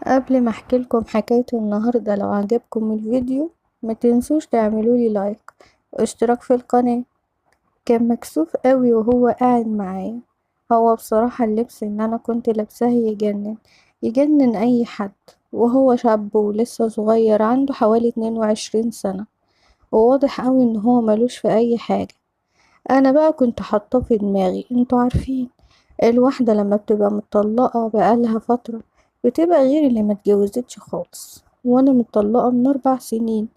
قبل ما احكي لكم حكاية النهاردة، لو عجبكم الفيديو ما تنسوش تعملولي لايك واشتراك في القناة. كان مكسوف قوي وهو قاعد معايا. هو بصراحة اللبس اللي انا كنت لابساه يجنن يجنن اي حد، وهو شاب ولسه صغير، عنده حوالي 22 سنة، وواضح قوي ان هو ملوش في اي حاجة. انا بقى كنت حاطاه في دماغي، انتوا عارفين الواحدة لما بتبقى متطلقة بقالها فترة بتبقى غير اللي ما اتجوزتش خالص، وانا متطلقة من 4 سنين،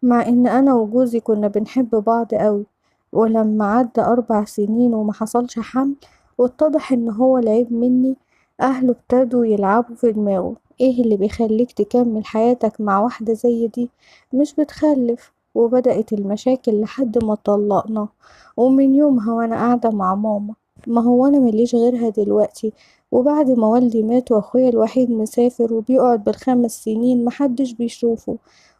مع ان انا وجوزي كنا بنحب بعض قوي. ولما عدى 4 سنين وما حصلش حمل واتضح ان هو العيب مني، اهله ابتدوا يلعبوا في دماغه، ايه اللي بيخليك تكمل حياتك مع واحدة زي دي مش بتخلف؟ وبدأت المشاكل لحد ما اتطلقنا. ومن يومها وانا قاعدة مع ماما، ما هو انا مليش غيرها دلوقتي، وبعد ما والدي مات واخويا الوحيد مسافر وبيقعد بال5 سنين محدش بيشوفه،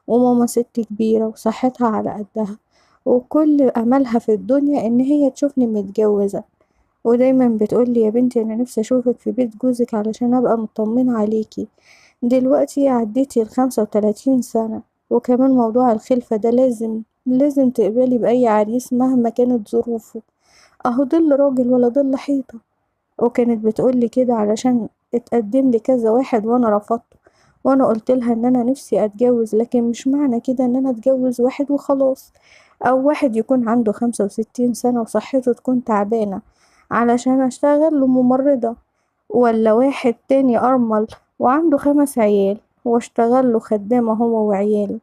وماما ست كبيرة وصحتها على قدها، وكل املها في الدنيا ان هي تشوفني متجوزة، ودايما بتقولي يا بنتي انا نفسي اشوفك في بيت جوزك علشان ابقى مطمنة عليكي. دلوقتي عديتي 35 سنة، وكمان موضوع الخلفة ده لازم تقبلي بأي عريس مهما كانت ظروفه، اهو ظل راجل ولا ظل حيطة. وكانت بتقولي كده علشان اتقدم لي كذا واحد وانا رفضته، وانا قلت لها ان انا نفسي اتجوز، لكن مش معنى كده ان انا اتجوز واحد وخلاص، او واحد يكون عنده 65 سنة وصحته تكون تعبانة علشان اشتغل لممرضة، ولا واحد تاني ارمل وعنده 5 عيال واشتغل له خدامة هو وعياله.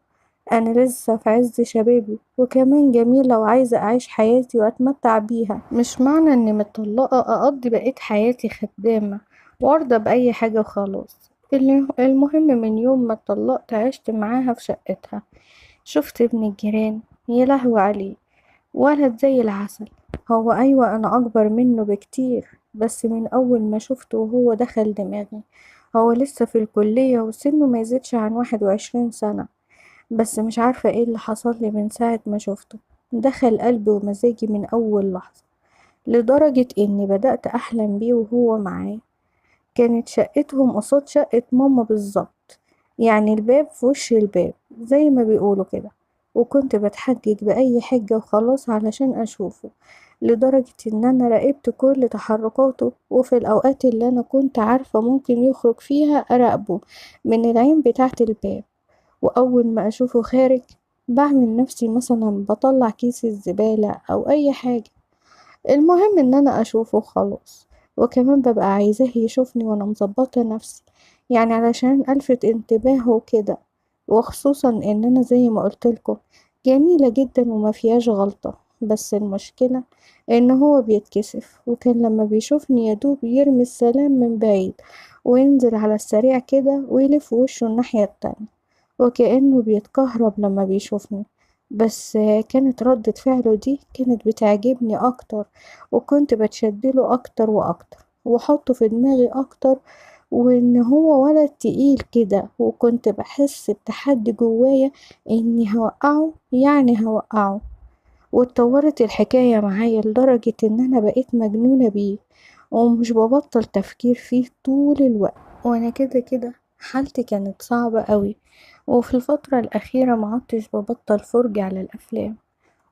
انا لسه في عز شبابي وكمان جميلة وعايزة اعيش حياتي واتمتع بيها، مش معنى اني متطلقة اقضي بقية حياتي خدامة وارضى باي حاجة وخلاص. المهم من يوم ما اتطلقت عشت معاها في شقتها، شفت ابن الجيران يا لهوي عليه، ولد زي العسل. هو ايوه انا اكبر منه بكتير، بس من اول ما شفته وهو دخل دماغي. هو لسه في الكلية وسنه ما يزيدش عن 21 سنة، بس مش عارفة ايه اللي حصل لي من ساعة ما شفته، دخل قلبي ومزاجي من اول لحظة، لدرجة اني بدأت احلم بيه وهو معايا. كانت شقتهم قصاد شقة ماما بالظبط، يعني الباب في وش الباب زي ما بيقولوا كده، وكنت بتحجج بأي حجة وخلاص علشان أشوفه، لدرجة إن أنا راقبت كل تحركاته، وفي الأوقات اللي أنا كنت عارفة ممكن يخرج فيها أراقبه من العين بتاعة الباب، وأول ما أشوفه خارج بعمل نفسي مثلا بطلع كيس الزبالة أو أي حاجة، المهم إن أنا أشوفه خلاص. وكمان ببقى عايزاه يشوفني وأنا مظبطة نفسي، يعني علشان ألفت انتباهه كده، وخصوصا إن أنا زي ما قلتلكم جميلة جدا وما فيهاش غلطة. بس المشكلة إن هو بيتكسف، وكان لما بيشوفني يدوب يرمي السلام من بعيد وينزل على السريع كده ويلف وشه الناحية التانية، وكأنه بيتكهرب لما بيشوفني. بس كانت ردة فعله دي كانت بتعجبني أكتر، وكنت بتشدله أكتر وأكتر وأحطه في دماغي أكتر، وإن هو ولد تقيل كده، وكنت بحس بتحدي جوايا إني هوقعه، يعني هوقعه. واتطورت الحكاية معايا لدرجة إن أنا بقيت مجنونة بيه ومش ببطل تفكير فيه طول الوقت. وأنا كده كده حالتي كانت صعبة قوي، وفي الفترة الأخيرة ما عدتش ببطل فرجة على الأفلام،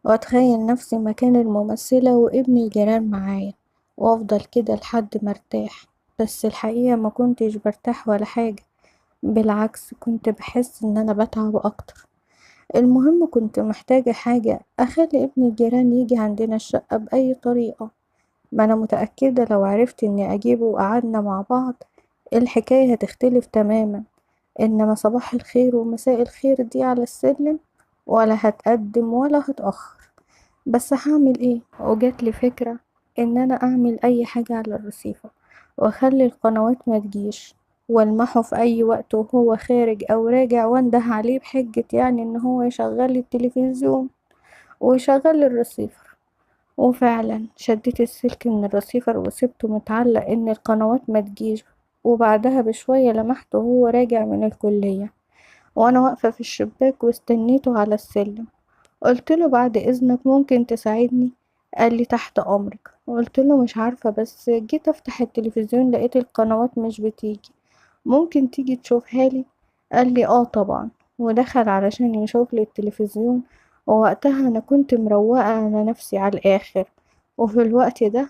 وأتخيل نفسي مكان الممثلة وابن الجيران معايا، وأفضل كده لحد ما ارتاح. بس الحقيقة ما كنتش برتاح ولا حاجة، بالعكس كنت بحس إن أنا بتعب أكتر. المهم كنت محتاجة حاجة أخلي ابن الجيران يجي عندنا الشقة بأي طريقة، ما أنا متأكدة لو عرفت إني أجيبه وقعدنا مع بعض الحكاية هتختلف تماما. إنما صباح الخير ومساء الخير دي على السلم ولا هتقدم ولا هتأخر. بس هعمل إيه؟ وجات لي فكرة إن أنا أعمل أي حاجة على الرصيفة وأخلي القنوات ما تجيش، والمحه في أي وقت وهو خارج أو راجع، وانده عليه بحجة يعني إن هو يشغل لي التلفزيون ويشغل لي الرسيفر. وفعلا شديت السلك من الرسيفر وسبته متعلق إن القنوات ما تجيش. وبعدها بشوية لمحته وهو راجع من الكلية وأنا واقفة في الشباك واستنيته على السلم. قلت له بعد إذنك ممكن تساعدني؟ قال لي تحت أمرك. قلت له مش عارفة، بس جيت أفتح التلفزيون لقيت القنوات مش بتيجي، ممكن تيجي تشوفها لي؟ قال لي اه طبعا، ودخل علشان يشوف لي التلفزيون. ووقتها انا كنت مروقة على نفسي على الاخر، وفي الوقت ده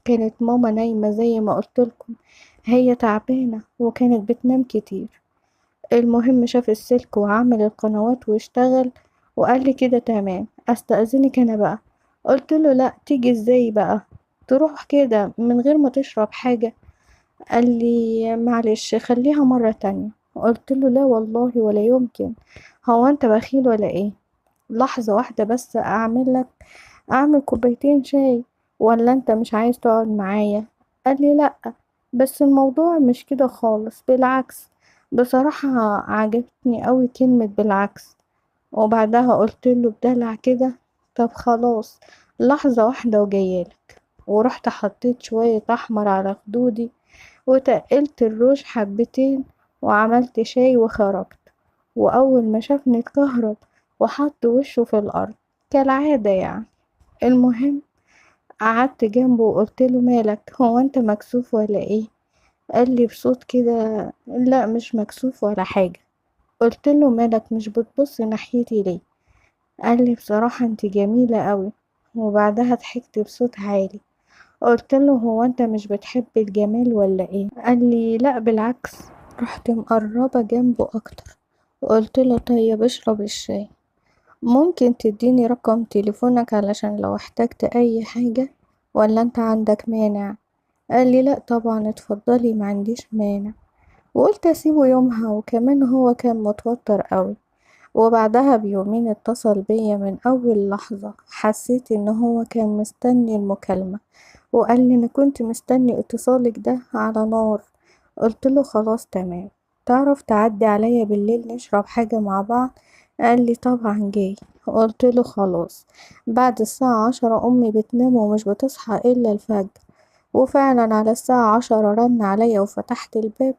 كانت ماما نايمة زي ما قلتلكم، هي تعبانة وكانت بتنام كتير. المهم شاف السلك وعمل القنوات واشتغل، وقال لي كده تمام، استأذنك انا بقى. قلت له لا، تيجي ازاي بقى تروح كده من غير ما تشرب حاجة؟ قال لي معلش خليها مرة تانية. قلت له لا والله ولا يمكن، هو انت بخيل ولا ايه؟ لحظة واحدة بس اعمل كوبايتين شاي، ولا انت مش عايز تقعد معايا؟ قال لي لا، بس الموضوع مش كده خالص، بالعكس. بصراحة عجبتني قوي كلمة بالعكس. وبعدها قلت له بدلع كده طب خلاص لحظة واحدة وجايالك. ورحت حطيت شوية احمر على خدودي وتقلت الروج حبتين وعملت شاي وخرجت. واول ما شافني اتكهرب وحط وشه في الارض كالعادة يعني. المهم قعدت جنبه وقلت له مالك، هو انت مكسوف ولا ايه؟ قال لي بصوت كده لا مش مكسوف ولا حاجة. قلت له مالك مش بتبص ناحيتي ليه؟ قال لي بصراحة انت جميلة قوي. وبعدها ضحكت بصوت عالي. قلت له هو انت مش بتحب الجمال ولا ايه؟ قال لي لا بالعكس. رحت مقربة جنبه اكتر وقلت له طيب اشرب الشاي، ممكن تديني رقم تليفونك علشان لو احتجت اي حاجة، ولا انت عندك مانع؟ قال لي لا طبعا اتفضلي ما عنديش مانع. وقلت اسيبه يومها، وكمان هو كان متوتر قوي. وبعدها بيومين اتصل بيا. من اول لحظة حسيت ان هو كان مستني المكالمة، وقال لي انا كنت مستني اتصالك ده على نار. قلت له خلاص تمام، تعرف تعدي عليا بالليل نشرب حاجة مع بعض؟ قال لي طبعا جاي. قلت له خلاص بعد الساعة 10 امي بتنام ومش بتصحى الا الفجر. وفعلا على الساعة 10 رن عليا وفتحت الباب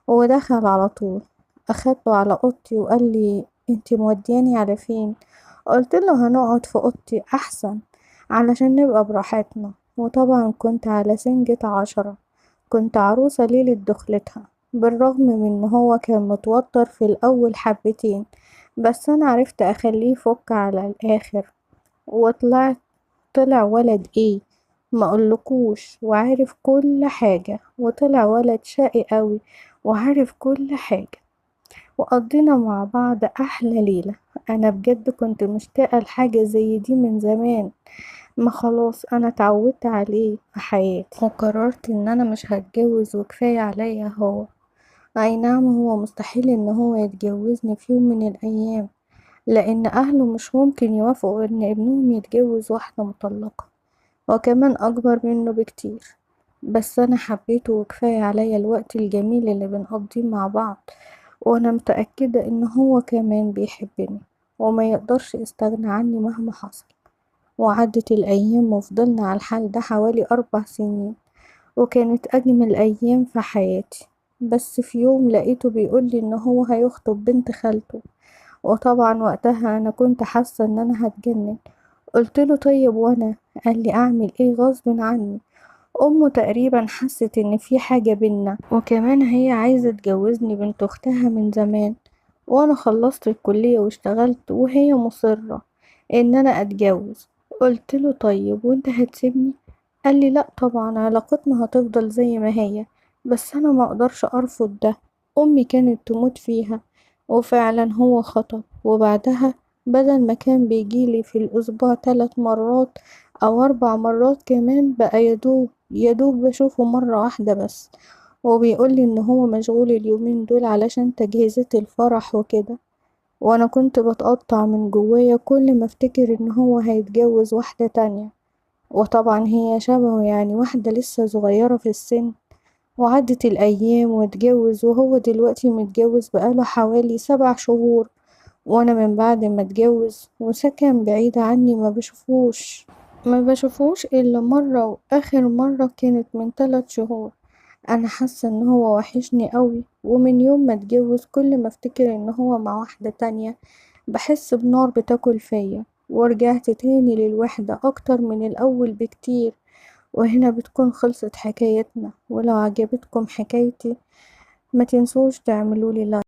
ودخل على طول. اخدته على اوضتي وقال لي انتي مودياني على فين؟ قلت له هنقعد في اوضتي احسن علشان نبقى براحتنا. وطبعا كنت على سنجة 10، كنت عروسة ليلة دخلتها، بالرغم من ان هو كان متوتر في الاول حبتين، بس انا عرفت اخليه يفك على الاخر. وطلعت طلع ولد ايه ما اقولكوش، وعارف كل حاجة، وطلع ولد شقي قوي وعارف كل حاجة. وقضينا مع بعض احلى ليلة. انا بجد كنت مشتاقة لحاجة زي دي من زمان، ما خلاص انا اتعودت عليه في حياتي، وقررت ان انا مش هتجوز وكفاية عليا هو. اي نعم هو مستحيل ان هو يتجوزني في يوم من الايام، لان اهله مش ممكن يوافقوا ان ابنهم يتجوز واحدة مطلقة وكمان اكبر منه بكتير، بس انا حبيته وكفاية عليا الوقت الجميل اللي بنقضيه مع بعض، وانا متأكدة ان هو كمان بيحبني وما يقدرش يستغنى عني مهما حصل. وعدت الايام وفضلنا على الحال ده حوالي 4 سنين، وكانت اجمل ايام في حياتي. بس في يوم لقيته بيقولي ان هو هيخطب بنت خالته، وطبعا وقتها انا كنت حاسة ان انا هتجنن. قلت له طيب وانا؟ قال لي اعمل ايه غصب عني، امه تقريبا حست ان في حاجة بينا، وكمان هي عايزة تجوزني بنت اختها من زمان، وانا خلصت الكلية واشتغلت وهي مصرة ان انا اتجوز. قلت له طيب وانت هتسيبني؟ قال لي لا طبعا علاقتنا هتفضل زي ما هي، بس انا ما اقدرش ارفض ده، امي كانت تموت فيها. وفعلا هو خطب، وبعدها بدل ما كان بيجيلي في الاسبوع 3 مرات او 4 مرات كمان، بقى يدوب بشوفه مرة واحدة بس، وبيقولي ان هو مشغول اليومين دول علشان تجهيزات الفرح وكده. وانا كنت بتقطع من جوايا كل ما افتكر ان هو هيتجوز واحدة تانية، وطبعا هي شبهه يعني، واحدة لسه صغيرة في السن. وعدت الايام واتجوز، وهو دلوقتي متجوز بقاله حوالي 7 شهور، وانا من بعد ما اتجوز وسكن بعيد عني ما بشوفوش الا مرة، واخر مرة كانت من 3 شهور. انا حاسة ان هو وحشني قوي، ومن يوم ما اتجوز كل ما افتكر ان هو مع واحدة تانية بحس بنار بتاكل فيا، ورجعت تاني للوحدة اكتر من الاول بكتير. وهنا بتكون خلصت حكايتنا، ولو عجبتكم حكايتي ما تنسوش تعملولي لايك.